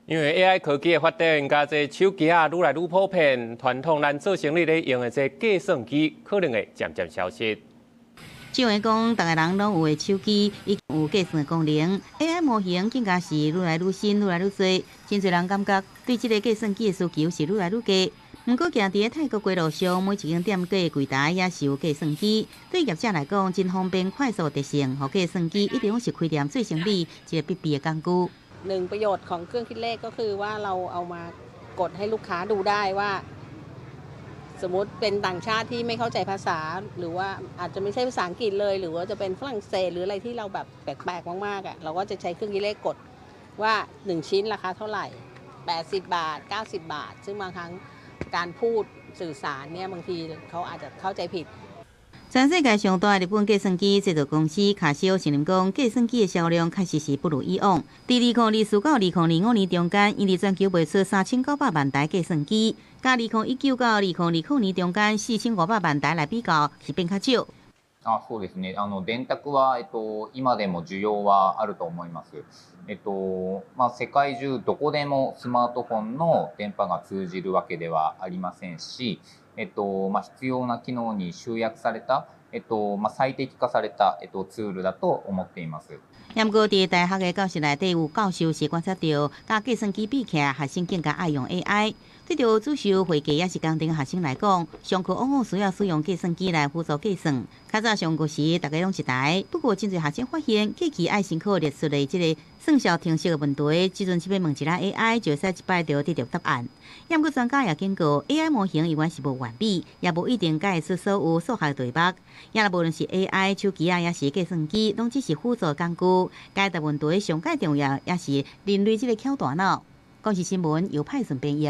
因為 AI 科技的發展，佮這手機仔愈來愈普遍，傳統咱做生理咧用的這計算機可能會漸漸消失。像講，逐个人攏有的手機已經有計算功能，AI 模型更加是愈來愈新、愈來愈濟，真濟人感覺對這个計算機的需求是愈來愈低。毋過，行佇咧泰國街路上，每一間店家櫃台也是有計算機，對業者來講真方便、快速特性，予計算機一定是開店做生理一个必備的工具。 หนึ่งประโยชน์ของเครื่องคิดเลขก็คือว่าเราเอามากดให้ลูกค้าดูได้ว่า สมมติเป็นต่างชาติที่ไม่เข้าใจภาษา หรือว่าอาจจะไม่ใช่ภาษาอังกฤษเลย หรือว่าจะเป็นฝรั่งเศสหรืออะไรที่เราแบบแปลกๆมากๆอ่ะเราก็จะใช้เครื่องคิดเลขกดว่า 1 ชิ้นราคาเท่าไหร่ 80 บาท 90 บาท ซึ่งบางครั้งการพูดสื่อสารเนี่ยบางทีเขาอาจจะเข้าใจผิด 全世界上大的日本計算機製造公司卡西歐承認講，計算機的銷量確實是不如以往。佇2024到2025年中間，𪜶佇全球賣出3900萬台計算機，佮2019到2020年中間4500萬台來比較，是變較少。あ、そうですね。電卓は、今でも需要はあると思います。まあ、世界中どこでもスマートフォンの電波が通じるわけではありませんし、まあ、必要な機能に集約された、まあ、最適化された、ツールだと思っています。毋過，佇大學的教室內底有教授是觀察著，佮計算機比起來，學生更加愛用 AI。對著主修會計抑是工程學生來講，上課往往需要使用計算機來輔助計算。較早上課時，逐家攏一台，不過真濟學生發現，過去愛辛苦列出的這个算術程式的問題，這陣只欲問一下 AI，就會使一擺就得著答案。毋過專家也警告，AI 模型猶原是無完美，也無一定解會出所有數學題目。也無論是 AI 手機仔，抑是計算機，攏只是輔助工具，解答問題上蓋重要，也是人類這个巧大腦。公視新聞由派順編譯。